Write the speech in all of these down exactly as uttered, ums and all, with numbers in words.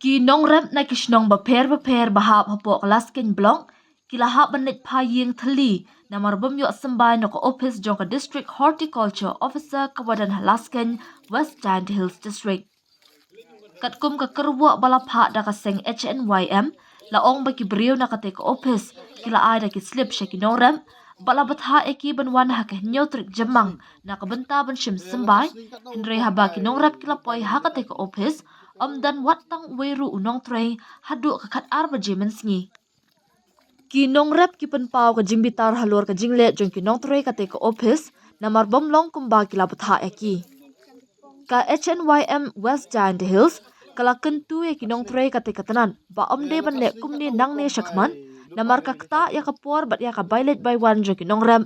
Ki nongrep na ki shnong bapher bapher ba hap hapoh ka Laskeiñ Block ki la hap ban leit phai ïing thylli namar bym ïoh symbai na ka ophis jong ka District Horticulture Officer kaba don ha Laskeiñ, West Jaintia Hills District. Katkum ka kyrwoh ba la phah da ka seng H N Y M, la ong ba ki briew na katei ka ophis ki la ai da ki slip sha ki nongrep bad la bthah ïa ki ban wan ha ka hynñiew tarik Jymmang na ka bynta ban shim symbai. Hynrei haba ki nongrep ki la poi ha katei ka ophis, ym don wat tang uwei ruh u nongtrei haduh ka khatar baje mynsngi. Ki nongrep ki pynpaw ka jingbitar halor ka jingleh jong ki nongtrei katei ka ophis namar bym long kumba ki la bthah ïa ki. Ka H N Y M West Jaintia Hills ka la kyntu ïa ki nongtrei katei ka tnat ba ym dei ban leh kumne nangne shakhmat namar ka ktah ïa ka por bad ïa ka bai leit bai wan jong ki nongrep,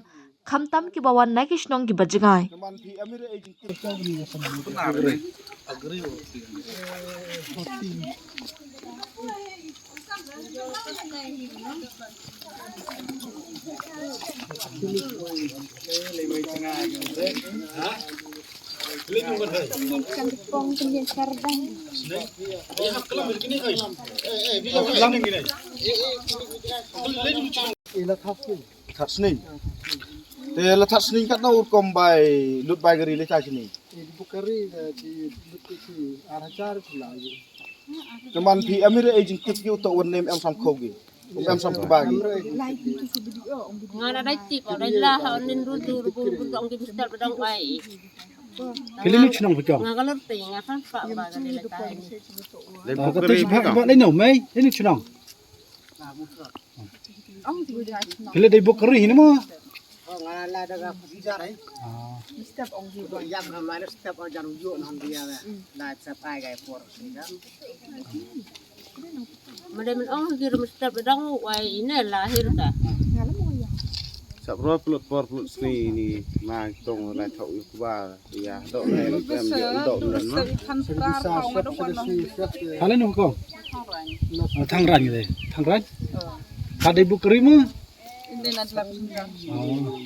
khamtam kiba wan na ki shnong kiba jngai. Ila thap sini. Thap sini. Te la thap sini kat na ur kom bai lut bai gari le cha sini. Di bukari di lut ki ar hajar pula. Kaman phi amir e jingkit ki uto wan nem em sam khogi. Em sam kba gi. Nga na dai tip, dai la ha nin ru ru ru ru ong ki mister badang ai. Kili ni chnong phi kong. Nga ka ler te nga kan pa ba ga le ta. Le bukari phi kong. Ba le no mai, ni chnong. Phi le dai bukari ni mo. Oh, nga la da ga passenger ai. Ah. Step ong ji ba. Yam na ma step ong jan ujo na dia. La step ai ga por. Made men ong hir mesti pedang wai ine lahir ka. Sap ro plut por plut sni ni ma tong la thok yu kuba ya dok ne em dok ne ma. Halen ko. Thang Rang de. Thang Rang. Ka dei bukri ma. Inde na dlak. Oh.